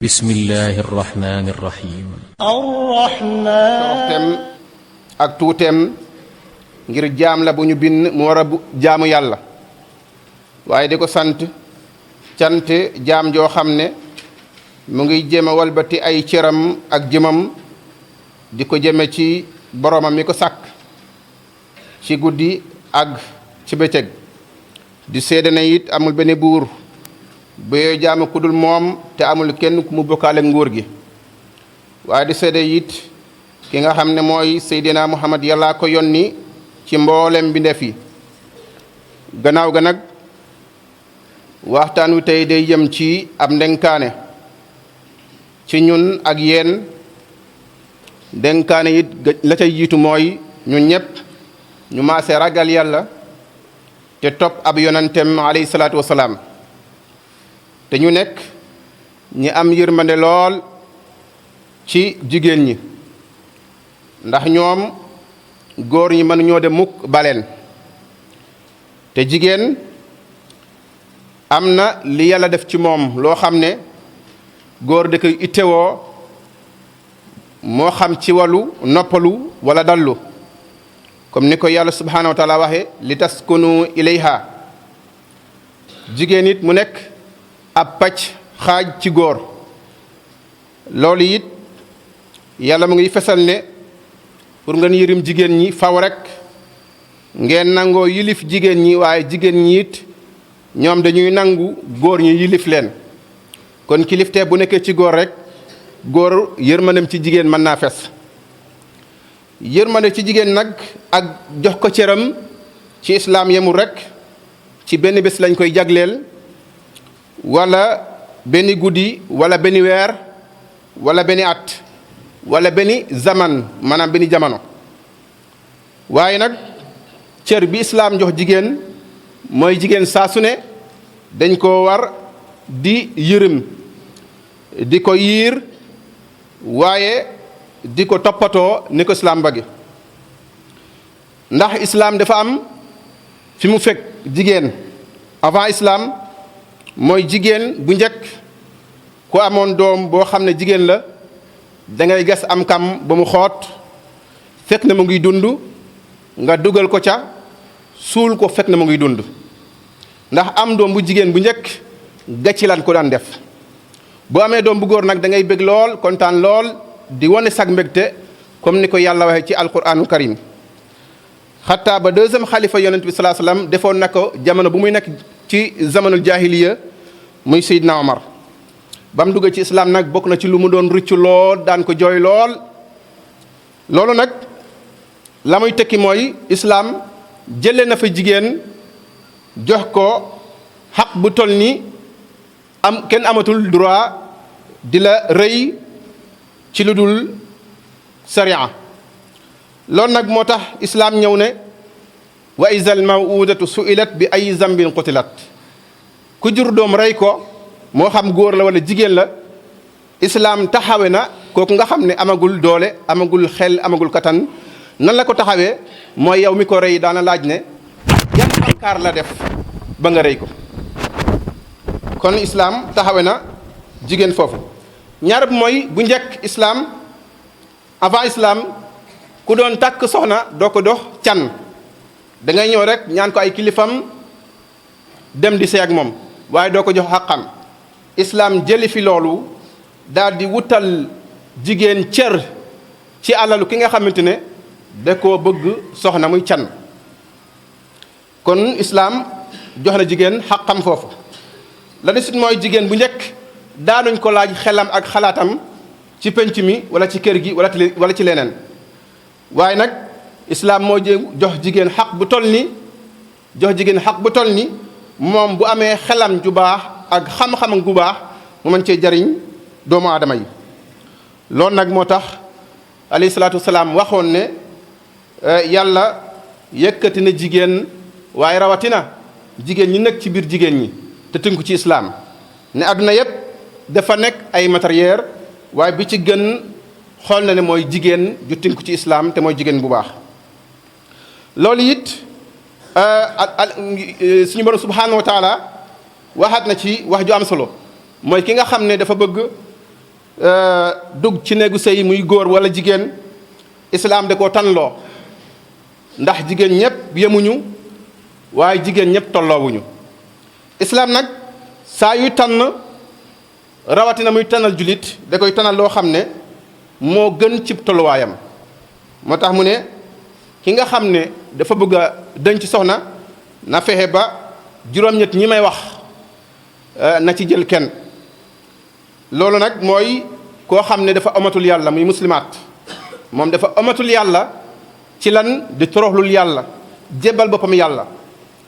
bismillahi irrahmani irrahim toroxteem ak tuuteem ngir jaam la bu ñu bind mu war a jaamu yàlla waaye di ko sant cant jaam joo xam ne mu ngi jéem a walbati ay cëram ak jëmam di ko jëme ci boromam mi ko sàkk ci guddi ak ci bëccëg di seede na it amul benn buur bu yooyu jaamu ku dul moom te amul kenn ku mu bokkaale nguur gi waaye di seede it ki nga xam ne mooy Seydina Muhammad yàllaa ko yónni ci mboolem mbindeef yi gannaaw ga nag waxtaan wi tey day jëm ci ab ndenkaane ci ñun ak yéen ndenkaane it la cay jiitu mooy ñun ñëpp ñu maase ragal yàlla te topp ab yonantem alayhi salaatu wasalaam te ñu nekk ñi am yërmande lool ci jigéen ñi ndax ñoom góor ñi mënuñoo dem mukk baleen te jigéen am na li yàlla def ci moom loo xam ne góor da koy ittewoo moo xam ci wàllu noppalu wala dallu comme ni ko yàlla subhanahu wa taala waxe li taskunu ilayha jigéen it mu nekk ab pàcc xaaj ci góor loolu it yàlla mu ngi fesal ne pour ngeen yërim jigéen ñi faw rek ngeen nangoo yilif jigéen ñi waaye jigéen ñi it ñoom dañuy nangu góor ñi yilif leen kon kilifte bu nekkee ci góor rek góor yërmandem ci jigéen mën naa fes yërmande ci jigéen nag ak jox ko cëram ci islaam yemul rek ci benn bés lañ koy jagleel wala benn guddi wala benn weer wala benn at wala benn zaman maanaam benn jamono waaye nag cër bi islaam jox jigéen mooy jigéen saa su ne dañ ko war di yërëm di ko yiir waaye di ko toppatoo ni ko islaam bëgge ndax islaam dafa am fi mu fekk jigéen avant islaam mooy jigéen bu njëkk ku amoon doom boo xam ne jigéen la da ngay gas am kam ba mu xoot fekk na mu ngi dund nga dugal ko ca suul ko fekk na mu ngi dund ndax am doom bu jigéen bu njëkk gàcci lan ko daan def boo amee doom bu góor nag da ngay bëgg lool kontaan lool di wane sag mbégte comme ni ko yàlla waxee ci alquranul karim xataa ba deuxième xalifa yonent bi salaa salaam defoon na ko jamono bu muy nekk ci zamanul jahiliya muy Seydina Omar ba mu dugg ci islam nag bokk na ci lu mu doon rëccu lool daan ko jooy lool loolu nag la muy tekki mooy islam jëlee na fa jigéen jox ko xaq bu toll ni am kenn amatul droit di la rëy ci lu dul sariya loolu nag moo tax islaam ñëw ne wa izal mawudatu su'ilat bi ay zambin qutilat ku jur doom rey ko moo xam góor la wala jigéen la islaam taxawe na kooku nga xam ne amagul doole amagul xel amagul katan nan la ko taxawee mooy yow mi ko rey daana laaj ne yan bàkkaar la def ba nga rey ko kon islaam taxawe na jigéen foofu ñaar bi mooy bu njëkk islaam avant islaam ku doon takk soxna doo ko dox can da ngay ñëw rek ñaan ko ay kilifam dem di sey ak moom waaye doo ko jox xaqam islaam jëli fi loolu daal di wutal jigéen cër ci alalu ki nga xamante ne da koo bëgg soxna muy can kon islaam jox na jigéen xaqam foofu la desit mooy jigéen bu njëkk daanuñ ko laaj xelam ak xalaatam ci penc mi wala ci kër gi wala ci leneen waaye nag islaam moo jox jigéen xaq bu toll ni moom bu amee xelam ju baax ak xam-xam gu baax mu mën cee jariñ doomu aadama yi loolu nag moo tax alayhi salaatu wasalaam waxoon ne yàlla yëkkati na jigéen waaye rawatina jigéen ñi nekk ci biir jigéen ñi te tënku ci islaam ne àdduna yépp dafa nekk ay matériel waaye bi ci gën xool na ne mooy jigéen ju tënku ci islaam te mooy jigéen bu baax loolu it suñu borom subhanahu wa taala waxaat na ci wax ju am solo mooy ki nga xam ne dafa bëgg dugg ci néegu sëy muy góor wala jigéen islaam da koo tànnloo ndax jigéen ñëpp yemuñu waaye jigéen ñëpp tolloowuñu islaam nag saa yuy tànn rawatina muy tànnal julit da koy tànnal loo xam ne moo gën ci tolluwaayam moo tax mu ne ki nga xam ne dafa bëgg a denc soxna na fexe ba juróom-ñett ñi may wax na ci jël kenn loolu nag mooy koo xam ne dafa amatul yàlla muy muslimaat moom dafa amatul yàlla ci lan di toroxlul yàlla jébbal boppam yàlla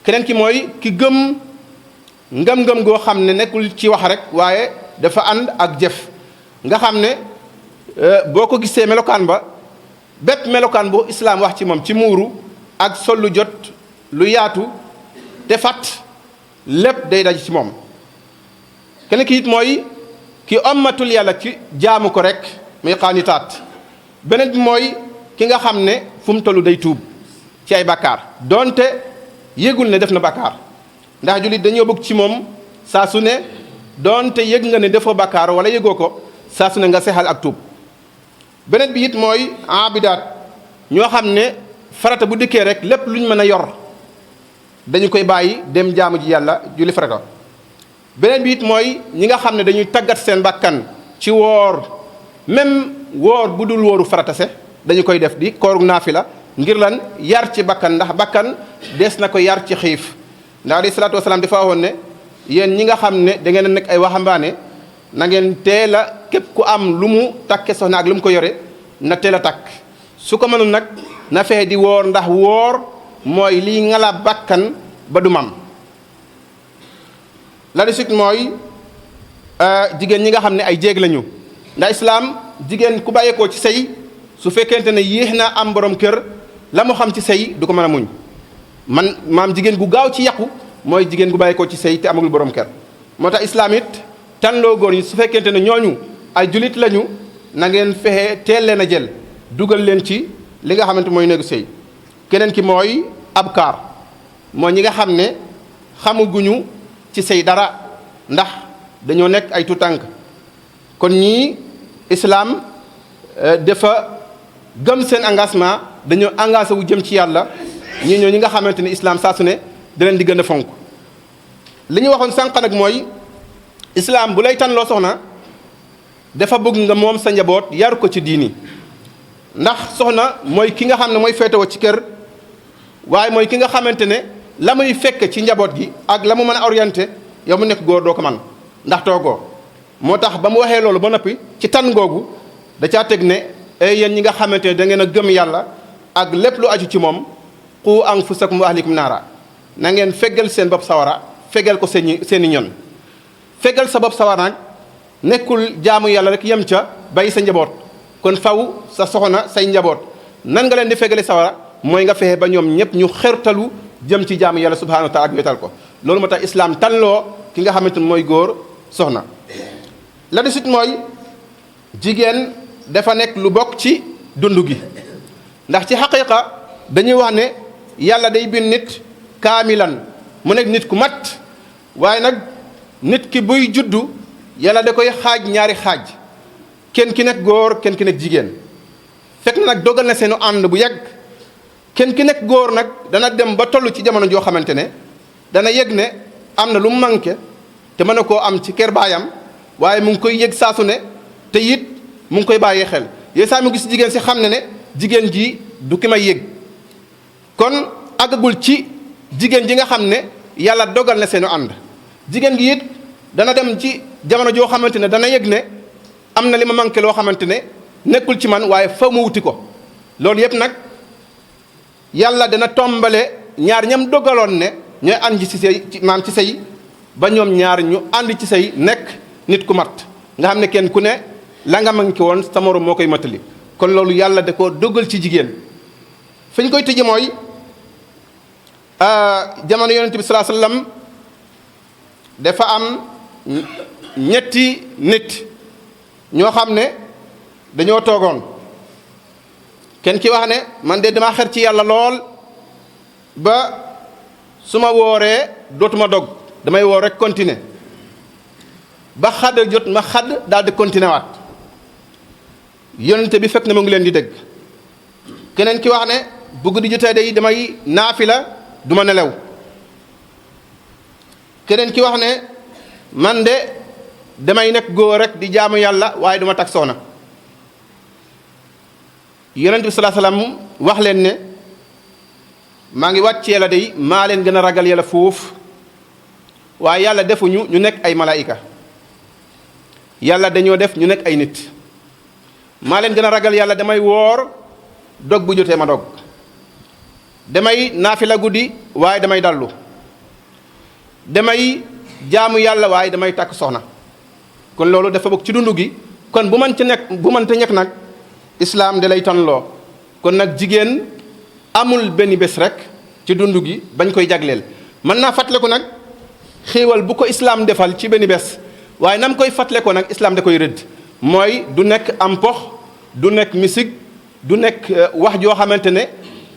keneen ki mooy ki gëm ngëm-ngëm goo xam ne nekkul ci wax rek waaye dafa ànd ak jëf nga xam ne boo ko gisee melokaan ba bépp melokaan bu islaam wax ci moom ci muuru ak sol lu jot lu yaatu te fat lépp day daj ci moom keneen ki it mooy ki ommatul yàlla ci jaamu ko rek muy xaanitaat beneen bi mooy ki nga xam ne fu mu tollu day tuub ci ay bakkaar donte yëgul ne def na bakkaar ndax jullit dañoo bëgg ci moom saa su ne donte yëg nga ne defoo bakkaar wala yëgoo ko saa su ne nga sexal ak tuub beneen bi it mooy abidaat ñoo xam ne farata bu dikkee rek lépp luñ mën a yor dañu koy bàyyi dem jaamu ji yàlla julli farata beneen bi it mooy ñi nga xam ne dañuy tàggat seen bakkan ci woor même woor bu dul wóoru farata se dañu koy def di kooru naafila ngir lan yar ci bakkan ndax bakkan des na ko yar ci xiif ndax alayhi salaatu wasalaam dafa waxoon ne yéen ñi nga xam ne da ngeen a nekk ay waxambaane na ngeen teel a képp ku am lu mu takke soxna ak lu mu ko yore na teel a takk su ko mënul nag na fexe di woor ndax woor mooy liy ngala bakkan ba du mam la suite mooy jigéen ñi nga xam ne ay jéeg lañu ndax islaam jigéen ku bàyyeekoo ci sëy su fekkente ne yéex na am borom kër la mu xam ci sëy du ko mën a muñ maam jigéen gu gaaw ci yàqu mooy jigéen gu bàyyeekoo ci sëy te amagul borom kër moo tax islaam it tànnloo góor ñi su fekkente ne ñooñu ay julit lañu na ngeen fexe teel leen a jël dugal leen ci li nga xamante mooy néegu sëy keneen ki mooy abkaar mooy ñi nga xam ne xamaguñu ci sëy dara ndax dañoo nekk ay tutànk kon ñii islaam dafa gëm seen engagement dañoo engagé wu jëm ci yàlla ñii ñoo ñi nga xamante ne islaam saa su ne da leen di gën a fonk li ñu waxoon sànq nag mooy islaam bu lay tànnloo soxna dafa bëgg nga moom sa njaboot yar ko ci diini ndax soxna mooy ki nga xam ne mooy féetewoo ci kër waaye mooy ki nga xamante ne la muy fekk ci njaboot gi ak la mu mën a orienté yow mu nekk góor doo ko man ndax toogoo moo tax ba mu waxee loolu ba noppi ci tànn googu da caa teg ne ay yéen ñi nga xamante ne da ngeen a gëm yàlla ak lépp lu aju ci moom qu anfusakum wa ahlikum naara na ngeen feggal seen bopp sawara feggal ko seeni ñoon feggal sa bopp sawara nag nekkul jaamu yàlla rek yem ca bàyyi sa njaboot kon faw sa soxna say njaboot nan nga leen di feggale sawara mooy nga fexe ba ñoom ñëpp ñu xertalu jëm ci jaamu yàlla subhanahu wa taala ak wetal ko loolu moo tax islaam tànnloo ki nga xamante ne mooy góor soxna la de suite mooy jigéen dafa nekk lu bokk ci dund gi ndax ci xaqiiqa dañuy wax ne yàlla day bind nit kaamilan mu nekk nit ku mat waaye nag nit ki buy juddu yàlla da koy xaaj ñaari xaaj kenn ki nekk góor kenn ki nekk jigéen fekk na nag dogal na seenu ànd bu yàgg kenn ki nekk góor nag dana dem ba toll ci jamono joo xamante ne dana yëg ne am na lu mu manqué te mën na koo am ci kër baayam waaye mu ngi koy yëg saasu ne te it mu ngi koy bàyyee xel yooyu saa mu gis jigéen si xam ne jigéen ji du ki may yëg kon àggagul ci jigéen ji nga xam ne yàlla dogal na seenu ànd jigéen gi it dana dem ci jamono joo xamante ne dana yëg ne am na li ma manqué loo xamante ne nekkul ci man waaye fa mu wuti ko loolu yëpp nag yàlla dana tombale ñaar ñam dogaloon ne ñooy ànd ci sëy ci sëy ba ñoom ñaar ñu ànd ci sëy nekk nit ku mat nga xam ne kenn ku ne la nga manqué woon sa morom moo koy matali kon loolu yàlla da koo dogal ci jigéen fi ñu koy tëje mooy jamono yonent bi salaa sallam dafa am ñetti nit ñoo xam ne dañoo toogoon kenn ki wax ne man de dama xer ci yàlla lool ba su ma wooree dootuma dog damay woor rek continuer ba xadd jot ma xadd daal di continuer waat yonente bi fekk na mu ngi leen di dégg. keneen ki wax ne bu guddi jotee day damay naafila du ma nelaw. keneen ki wax ne man de damay nekk góor rek di jaamu yàlla waaye du ma takk soxna. yonente bi sallallahu alayhi wasallam wax leen ne maa ngi wàcc yàlla day maa leen gën a ragal yàlla foofu waaye yàlla defuñu ñu nekk ay malaayika yàlla dañoo def ñu nekk ay nit. maa leen gën a ragal yàlla damay woor dog bu jotee ma dog damay naafila guddi waaye damay dallu damay jaamu yàlla waaye damay takk soxna. kon loolu dafa bokk ci dundu gi. kon bu man ci nekk bu man te ñekk nag islaam da lay tànnloo. kon nag jigéen amul benn bés rek ci dundu gi bañ koy jagleel. mën naa fàttaliku nag xéewal bu ko islaam defal ci benn bés waaye nam koy fàttaliku nag islaam da koy rëdd. mooy du nekk am pox du nekk misik du nekk wax joo xamante ne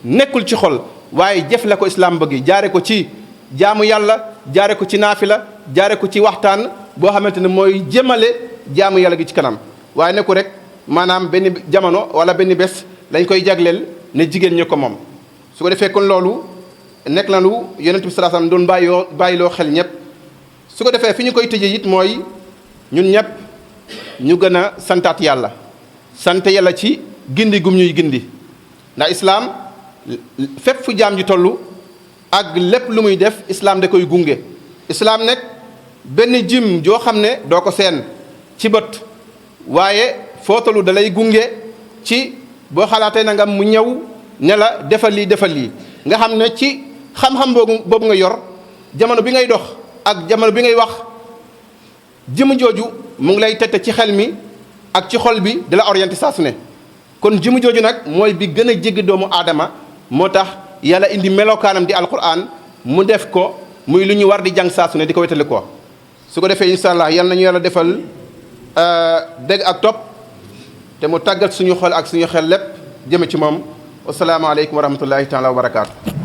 nekkul ci xol waaye jëf la ko islaam bëgg jaare ko ci jaamu yàlla jaare ko ci naafila jaare ko ci waxtaan boo xamante ne mooy jëmale jaamu yàlla gi ci kanam. waaye nekku rek maanaam benn jamono wala benn bés lañ koy jagleel ne jigéen ñi ko moom. su ko defee kon loolu nekk na lu yonent bi sallallahu alayhi wasallam doon bàyyiloo xel ñëpp. su ko defee fi ñu koy tëjee it mooy ñun ñëpp ñu gën a santaat yàlla sant yàlla ci gindi gum ñuy gindi. ndax islaam fépp fu jaam ji tollu ak lépp lu muy def islaam da koy gunge. islaam nekk benn jim joo xam ne doo ko seen ci bët waaye foo tollu da lay gunge ci boo xalaatee na nga mu ñëw ne la defal lii nga xam ne ci xam-xam boobu nga yor jamono bi ngay dox ak jamono bi ngay wax jëm jooju mu ngi lay tette ci xel mi ak ci xol bi di la orienté saa su ne. kon jëm jooju nag mooy bi gën a jéggi doomu aadama moo tax yàlla indi melokaanam di alquran mu def ko muy lu ñu war di jàng saa su ne di ko wetali ko. su ko defee incha allah yal nañu yàlla defal dégg ak topp te mu tàggat suñu xol ak suñu xel lépp jëme ci moom. wasalaamaaleykum wa rahmatullahi taala wa barakaatu.